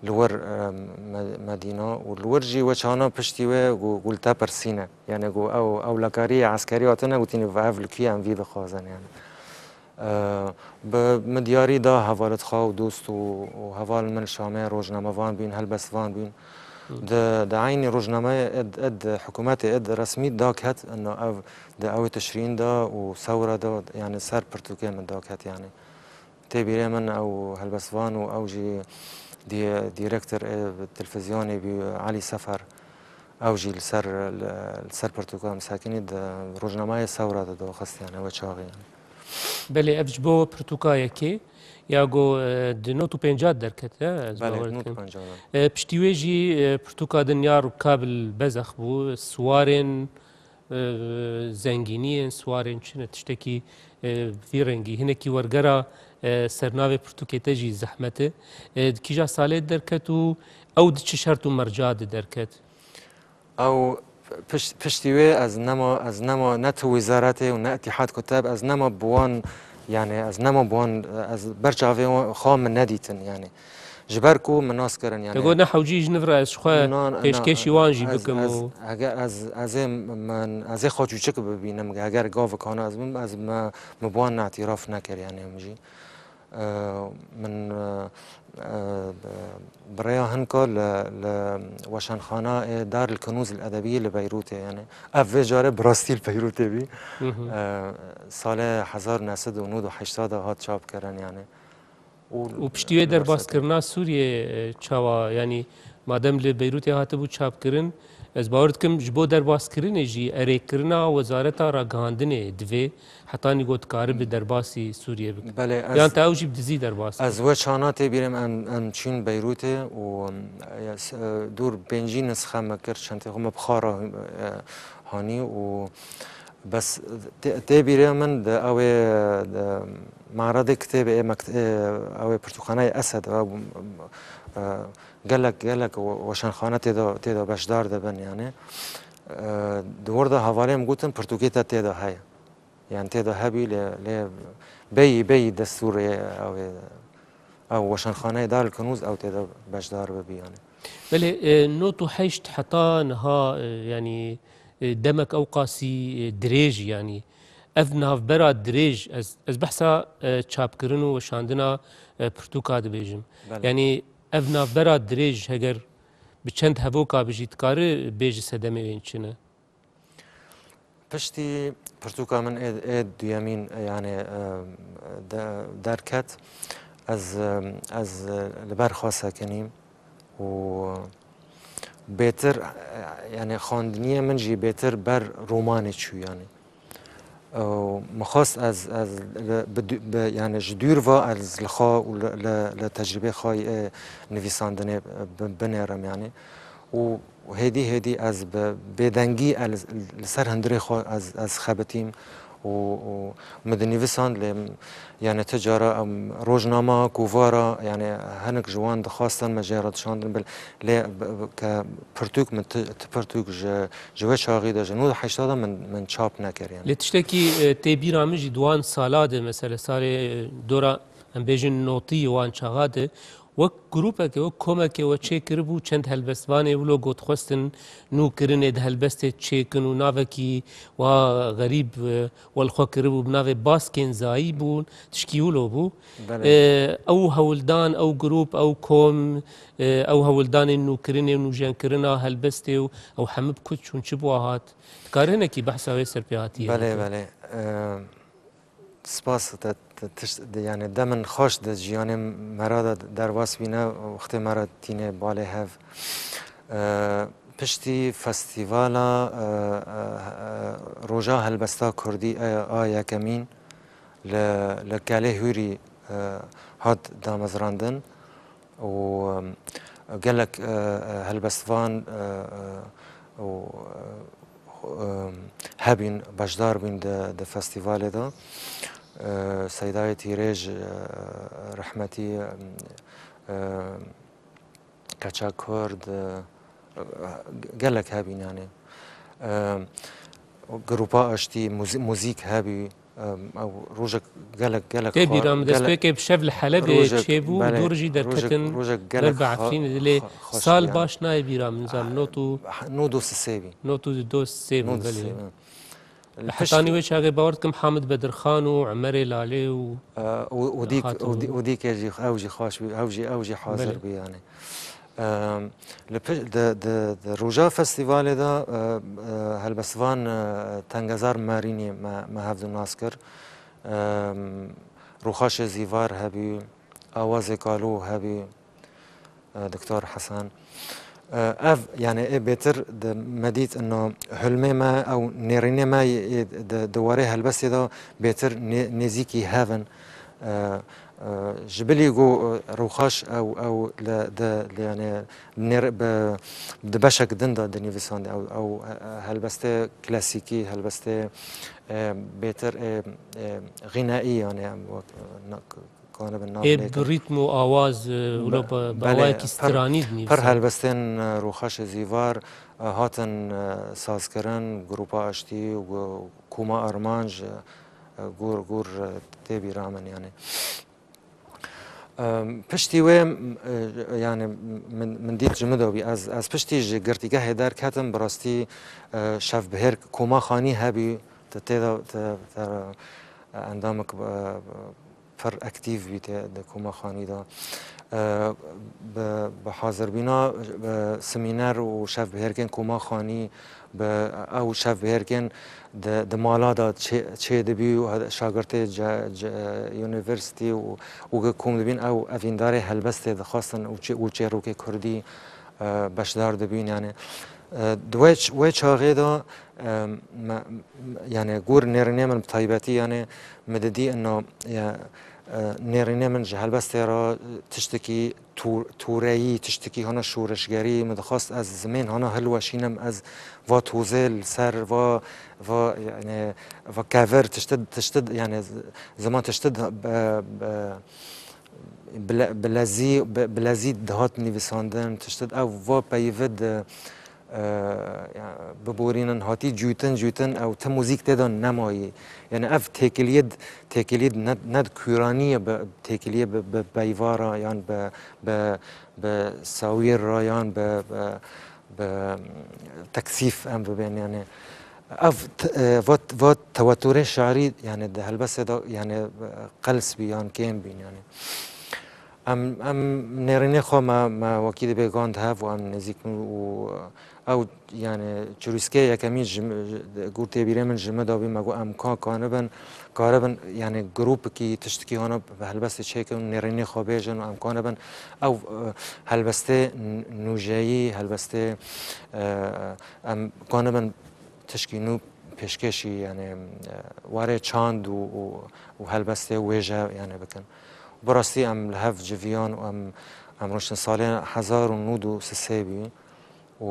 li wir, e, Me-, Medîna û li wir jî wê çana piştî wê got, got li te pirsîne. Yani got ew, ew lekariyê eskerî hatine gotîne, ev li kî ye, em vî dixwazin yani. E, bi min diyarî da hevalêt xwe û dost û, û heval min li Şamê rojnamevan bîn, helbestvan bîn. Hı. Di, di eynî rojnameyê id, id hikûmetê id resmî daket, ino ev di ewê Tişrîn da û Sewra da, yani ser pirtûkê min daket yani. Tê bîrê min ew helbestvan û ew jî dî-, dîrektor ê televîzyonê bî, Elî Sefer. Ew jî li ser, li, li ser pirtûka Misekinî di rojnamayê Sewra de daxist, yani, wê çaxê, yani. Belê, ev ji bo pirtûka yekê ya go, e, di nod û pêncî derket, e, ez Belê, bawer nod û dikim. pêncî de. E, piştî wê jî, e, pirtûka din ya Rûkabil Bezex bû, Siwarên, e, zengîniyên siwarên çi ne, tiştekî, e, vî rengî. Hinekî wergera, e, sernavê pirtûkê te jî zehmet e. E, di kîja salê derket û ew di çi şert û merca de derket? Ew piş-, piştî wê ez nema, ez nema ne tu wîzaretê û ne Îtîhad Kuteb, ez nema bi wan, yani ez nema bi wan, ez ber çavê wan, xwe min nedîtin, yani. Ji ber ku min nas kirin, yani. Te got ne hewcî ji niv re ez ji xwe Na, na, pêşkêşî wan jî ez, bikim ez, û heger ez, ez ê min, ez ê xwe çûçik bibînim, heger gavik hana ez bim, ez me, min bi wan îtîraf nekir, yani em jî. E, min, e, e, bi rêya hinka li, li weşanxana ê Dar el Kenûz el Edebiyye li Beyrûtê, yani. Ev vê carê bi rastî li Beyrûtê bî. Hı hı. E, salê hezar neh sed û nod û heşt de hat çap kirin, yani. Û piştî wê derbaskirina Sûriyê, e, çawa, yanî madem li Beyrûtê hatibû çapkirin, ez bawer dikim ji bo derbaskirinê jî erêkirina Wezareta Ragihandinê divê, hetanî ku dikaribe derbasî Sûriyê bike. Belê, ez Yan te ew jî bi dizî derbas kir? Ez we çana tê bîrim, em, em çûn Beyrûtê û, em, ya s-, e, dûr pêncî nisxe me kir, çentê xwe me bi xwe re, e, hanî û bes tê, tê bîrê min di ew ê, di maredê kitêbê ê mekt-, ê, ew ê pirtûkxaneyê Esed, ew, e, gelek, gelek we-, weşanxane tê de, tê de beşdar dibin, yanî. E, di wir de hevalên min gotin, pirtûkê te tê de heye. Yanî tê de hebî lê, lê beyî, beyî destûrê ew ê, ew weşanxaneyê Darülkenûz ew tê de beşdar bibî, yanî. Belê, e, nod û heşt heta niha, e, yanî, e, demek ew qasî, e, dirêj, yanî ev navbera dirêj, ez, ez behsa, e, çapkirin û weşandina, e, pirtûka dibêjim. Belê. Yanî ev navbera dirêj heger bi çend hevoka bijî, dikare bêje sedemê wê çi ne? Piştî pirtûka min ê, ê duyemîn, yanî, e, de-, derket, ez, e, ez, e, li ber xwe sekinîm û bêtir, e, yanî xwendiniyê min jî bêtir ber romanê çû, yanî. Û min xwest ez, ez li, bi du-, bi, yanî ji dûr ve ez li xwe û li, li, li tecrûbê xwe yê nivîsandinê bi-, binêrim, yanî. Û hêdî hêdî ez bi bêdengî ez li ser hundirê xwe ez, ez xebitîm û, û min dinivîsand lê, yanî ti cara em rojnama, kovara, yanî hinek ji wan dixwastin me jê re dişandin bil-, lê bi-, bi-, ke pirtûk min ti, ti pirtûk ji, ji wê çaxî de, ji nod û heşta de min, min çap nekir, yanî. Lê tiştekî, e, tê bîra min jî di wan sala de, mesele salê, e, dora, em bêjin notî wan çaxa de, wek grûpeke, wek komeke we çêkiribû, çend helbestvanê wilo got xwestin nûkirinê di helbestê çêkin û navekî wa xerîb, e, we li xwe kiribû, bi navê Baskên Zayî bûn, tişkî wilo bû. Belê. E, ew hewldan, ew grûp, ew kom, e, ew hewldanên nûkirinê û nûjenkirina helbestê û ew hemû bi ku çûn, çi bi wa hat? Dikare hinekî behsa wê serpêhatiyê bike? Belê, belê. E, Spas, te, te tişt, de, yanî demên xweş di jiyanê me re de derbas bîne, wextê me re tîne balê hev. E, piştî festîvala, e, e, e, Roja Helbesta Kurdî, e, a yekemîn li, li Kelê Hûrî, e, hat damezrandin. û, em, gelek, e, e, helbestvan, e, e, û, e, em, hebîn, beşdar bîn di, di festîvalê de. E, Seydayê Tîrêj, e, rehmetî, em, e, Keça Kurd, e, gelek hebîn, yanî. E, Grupa Aştî, muzî-, muzîk hebî, em, ew rojek gelek, gelek Tê xwe-, bîra min, gelek destpêkê bi şev li Helebê rojek, çêbû, belê, dûr jî rojek, derketin rojek gelek ber bi xwe-, Efrînê. Dilê xwe-, xweş sal bû, yanî. Baş nayê bîra min, zam, not û, nod û sisê bî. Not û do sisê bû, Nod û belê. Sisê, hı. Li Hetanî pişt- wê çaxê bawer dikim Hamid Bedirxan û Emerê Lalê û, e, û, û dîk, hatin. Û dî-, û dîkê jî, ew jî xweş bû, ew jî, ew jî hazir Belê. Bû, yanî. Em, li pi-, di, di, di roja festîvalê de, e, e, helbestvan, e, Tengezar Marînî me, me hevdû nas kir. Em, Rûxaşê Zîvar hebî, Awazê Kalo hebî, e, Doktor Hesen. E, ev, yanî ê bêtir di me dît ino hilmê me, ew nêrînê me yê di, di warê helbestê de bêtir nê-, nêzîkî hev in. E, e, ji bilî ku, e, Rûxaş ew, ew li, di, li, yanî nêr-, bi, di beşek din de dinivîsand. Ew, ew, e, helbestê klasîkî, helbestê, e, bêtir, e, e, xînaî, yanî em wek, e, na-, kanibin nav Ê lê bi kin. Rîtm û awaz, e, wilo Be-, bi, bi belê, awayekî pir, stranî pir dinivîsand. Helbestên, e, Rûxaşê Zîvar, e, hatin, e, sazkirin, Grupa Aştî û Koma Armanc, e, gor, gor, e, tê bîra min, yanî. Em, piştî wê, em, e, yanî min, min dît ji min de bî. Ez, ez piştî ji girtîgehê derketim, bi rastî, e, şevbihêr Koma Xanî hebî, te tê de, te, te, e, endamik, e, pir aktîf bî tê di Koma Xanî de. E, bi, bi hazirbîna, e, semîner û şevbihêrkên Koma Xanî, bi ew şevbihêrkên di, di mala de çê, çê dibî û he-, şagirtê ce, ce, unîversîtî û, û ku kom dibîn ew evîndarê helbestê dixwestin û çê, û çêrokê kurdî, e, beşdar dibîn. Yani, e, di wê ç-, wê çaxê de, e, me, yani gor nêrînê min bi taybetî, yani, min didî ino, ya, e, nêrînê min ji helbestê re tiştekî tû-, tûreyî, tiştekî hana şoreşgerî, min dixwest ez zimên hana hilweşînim, ez va tozê li ser, va, va, yani, va kevir, tiştid, tiştid, yani, z-, ziman tiştid, e, e, bile-, bilezî, bi-, bilezî dihat nivîsandin, tiştid ev va peyvê di, e, ya, biborînin, hatî cûtin, cûtin, ew ti muzîk tê de nemayî. Yani ev têkiliyê d-, têkiliyê d-, ne, ne di kûraniyê bi, têkiliyê bi, bi peyvara yan bi, bi, bi sawîr ra yan bi, bi, bi teksîf em bibên. Yani ev t-, e, va, va teweturê şarî, yani di helbestê de, yani, e, qels bî yan kêm bîn, yani. Em, em nêrînê xwe me, me wekî dibê gand hev û em nêzîk bin û ew, yani, çirûskê yekemîn ji min, gor têbîrê min ji min de bî, me got em ka, kanibin, karibin, yani, grûpekî, tiştekî hana bi helbestê çêkin û nêrînê xwe bêjin û em kanibin ew, e, helbestê n-, nûjeyî, helbestê, e, em kanibin tişkî nû pêşkêşî, yani, e, warê çand û, û, û helbestê wêje, yani, bikin. Bi rastî em li hev civiyan û em, em rûniştin salê hezar û nû sed û sisê bî û,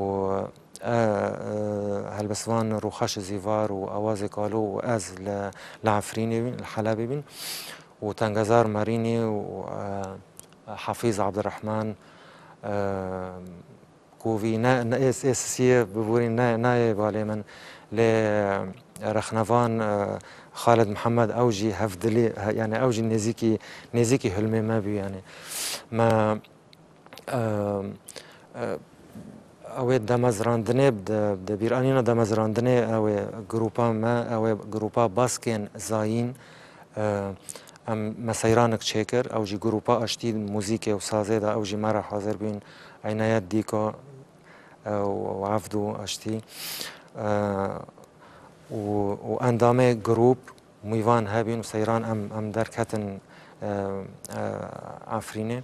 e, e, helbestvan Rûxaş Zîvar û Awazê Kalo û ez li, li Efrînê bîn, li Helebê bîn û Tengezar Merînî û, e, Hafîz Abdurrahman, e, Kovî ne, ne ê, ê sisiyê biborîn ne, nayê balê min. Lê rexnevan, e, Xalid Mihemed ew jî hevdilî, he, yani ew jî nêzîkî, nêzîkî hilmê me bû yani. Me, e, e, ew ê demezrandinê, di, di bîranîna demezrandinê ew ê grûpa me, ew ê grûpa Baskên Zayîn, e, em me seyranek çêkir, ew jî grûpa aştî, muzîkê û sazê de ew jî me re hazir bûn. Eynayet Dîko, e, û Evdû Aştî, e, û, û endamê grûp mîvan hebîn û seyran em, em derketin, e, e, Efrînê.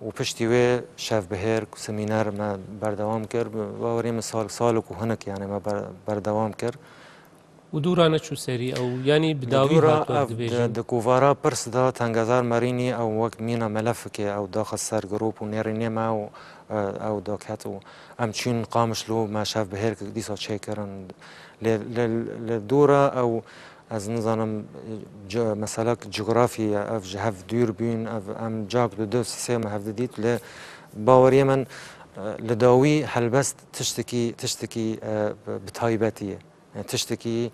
Û piştî wê şevbihêr, semîner me berdewam kir. Bawerî min sal, salek û hinek, yani, me ber-, berdewam kir. Û dû re neçû serî ew, yanî bi Di dawî dû re hat wek ev dibêjin. Di, di kovara pirs de Tengezar Merînî ew wek mîna melefikê ew daxist ser grûp û nêrînê me û, e, ew daket û em çûn Qamişlo, me şevbihêrkek dîsa çêkirin. Lê li, li dû re ew, ez nizanim, ci-, meselek cografî ye, ev ji hev dûr bûn, ev em cak di du sisê me hev didît, lê baweriyê min, e, li dawî helbest tiştekî, tiştekî, e, bi, bi taybetî ye. Yani tiştekî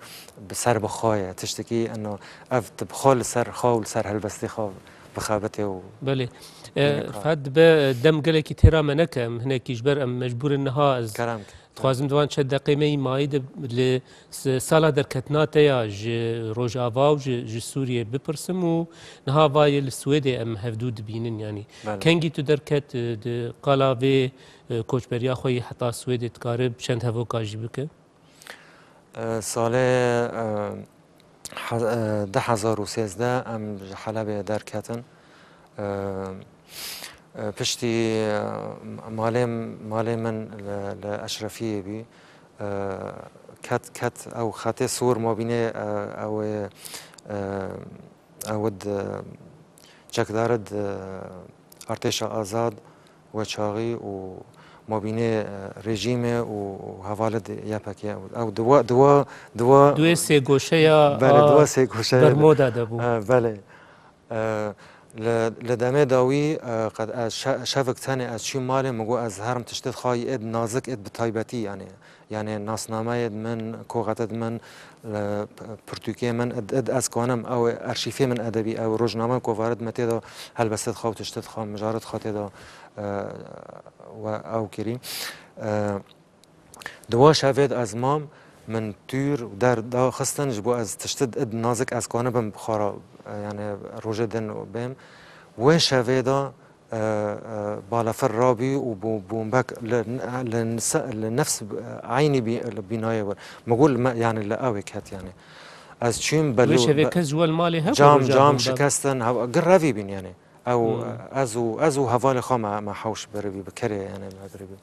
bi ser bi xwe ye, tiştekî eno ev tu bi xwe li ser xwe û li ser helbestê xwe bixebitê û Belê. E, Yine kar. Fed dibe, e, dem gelekî têra me neke, em hinekî ji ber em mecbûr in niha ez Kerem ke. Dixwazim di van çend deqê me yî mayî de li s-, sala derketina te ya ji Rojava û ji, ji Sûriyê bipirsim û niha va yê li Swêdê em hevdû dibînin, yanî. Belê. Kengî tu derket, e, di qala vê, e, koçberiya xwe yî heta Swêdê dikare bi çend hevoka jî bike? E, salê, e, he-, e, du hezar û sêzdeh em ji Helebê derketin. E, e, piştî, e, malê, malê min li, li Eşrefiyê bî. E, ket, ket ew xetê sor mabînê, e, ew ê, e, ew id, e, çekdar id, e, artêşa azad, we çaxî û mabînê, e, rejîmê û, û hevalê di Y P G. Ew di wa, di wa, di wa Di wê sêgoşeya Belê, di a wa sêgoşeya de. Bermuda de bû. E, belê. E, li, li demê dawî, e, qet ez şe-, şevik tenê ez çûm malê, min got ez herim tiştê xwe yê êd nazik, êd bi taybetî, yani. Yani nasnameyê min, koxetê min, e, pirtûkê min, id, id ez kanim, ew arşîfê min edebî, ew rojname, kovarid me tê de helbestê xwe û tiştê xwe, mijarê xwe tê de, e, we ew kirî. E, di wa şevê de ez mam, min tûr û der daxistin, ji bo ez tiştê id nazik ez kanibim bi xwe re, e, yani rojê din bêm. Wê şevê de, e, e, balafir rabî û bû-, bûnbek li, li, li nefs, e, eynî bî-, li bînayê wir. Min got li me, yani li ew ê ket yani. Ez çûyim Wê belû-, şevê be-, kes ji we li malê hev cam, rojava cam bûn be? Şikestin, hev-, gir revî bîn yani. Ew, Hmm. ez û, ez û hevalê xwe me, me hewş birivî, bi kerê yani me birivî.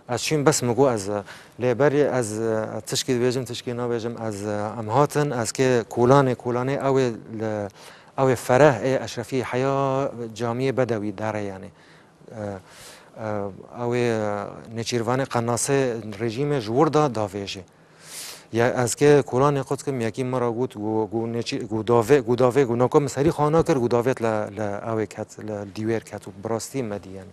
Ez çûyim bes min got ez, e, lê berî ez, e, tişkî dibêjim, tişkî nabêjim, ez, e, em hatin, ez kê kolanê, kolanê ew ê li, ew ê fereh ê Eşrefî heya camiyê Bedewî dere yani. E, e, ew ê, e, nêçîrvanê qenasê rejîmê ji wir da davêjê. Ya ez kê kolanê qut kim, yekî min ra got, got, got nêçî-, got davê, got davê, got nako min serî xwe nakir, got davêt li, li ew ê ket, li dîwêr ket û bi rastî me dî yani.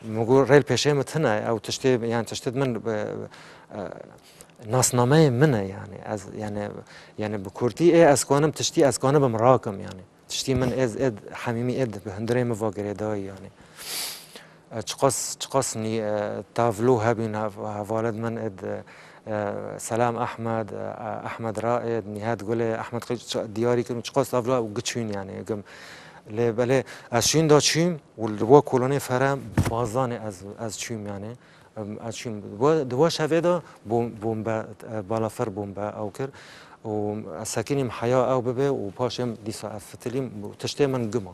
Min got rê li pêşê min tune, ew tiştê, yani tiştê min, e, e, nasnameyê min e yani. Ez, yani, yani bi kurtî ê ez kanim tiştî ez kanibim rakim yani. Tiştî min ê, ê hemîmî ê bi hundirê min va girêdayî yani. E, çiqas, çiqas nî, e, tablo hebîn hev-, hevalêt min ê, e, Selam Ehmed, e, Ehmed Raed, Nîhat Gulê, Ehmed Qiliç, çi-, diyarî kirin, çiqas tablo ew giçûn yani. Gim, lê belê ez şûn da çûm û li bo kolonê fere bazanê ez, ez çûm yani. Em, ez çûm. Di wa, di wa şevê de bom-, bombe, e, balafir bombe ew kir. Û ez sekinîm heya ew bibe û paşê em dîsa ez fitilîm û tiştê min gima.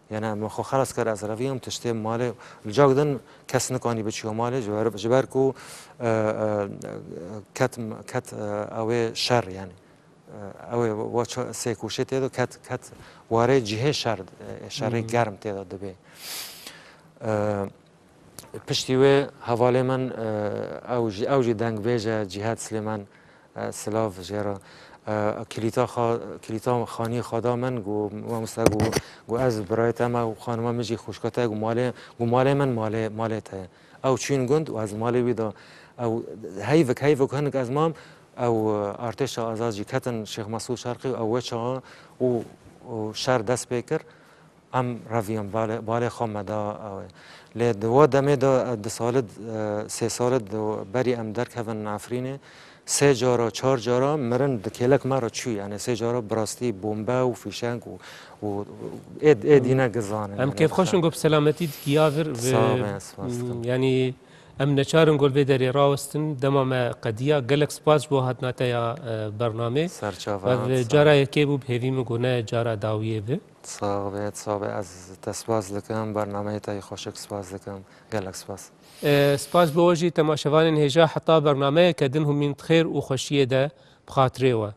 Yani em xwe xelas kir, ez reviyam tiştê malê. Li cak din kes nikanî biçiyo malê, ji ber, ji ber ku, e, e, ket, ket, e, ew ê şer yani. E, ew ê wa ça-, sêkoşê tê de ket, ket warê cihê şer, e, şerê Hmm. germ tê de dibê. E, Piştî wê hevalê min, e, ew jî, ew jî dengbêj e, Cîhad Silêman, e, silav jê re. E, kilîta xwe, kilîta xaniyê xwe da min, got, mamoste, got, got ez birayê te me û xanima min jî xwişka te, got malê, got malê min malê, malê te ye. Ew çûn gund û ez malê wî da. Ew heyvik, heyvik hinik ez mam, ew, e, artêşa azad jî ketin Şêx Mesûd Şerqî û ew wê çaxa û, û şer dest pê kir. Em reviyam balê, balê xwe me da ew ê. Lê di wa demê de, e, du salid, e, sê salid di berî em derkevin Efrînê, sê cara, çar cara mirin di kêlek me re çû. Yani sê cara bi rastî bombe û fîşeng û, û ê, ê dîne gizanin. Em yani kêfxweş in ku bi selametî dikiya vir. Sağ be, spas dikim. Yani em neçar in ku li vê derê rawestin, dema me qediya. Gelek spas ji bo hatina te ya, e, bernamê. Serçava, sağ ol. Ve cara yekê bû, bi hêvî min ku ne cara dawiyê be. Sax be, sax be. Ez te spas dikim, bernameyê te yê xweşik spas dikim. Gelek spas. E, spas bo we jî temaşevanên hêja, heta bernameyeke din hûn mîn di xêr û xweşiyê de bi xatirê we.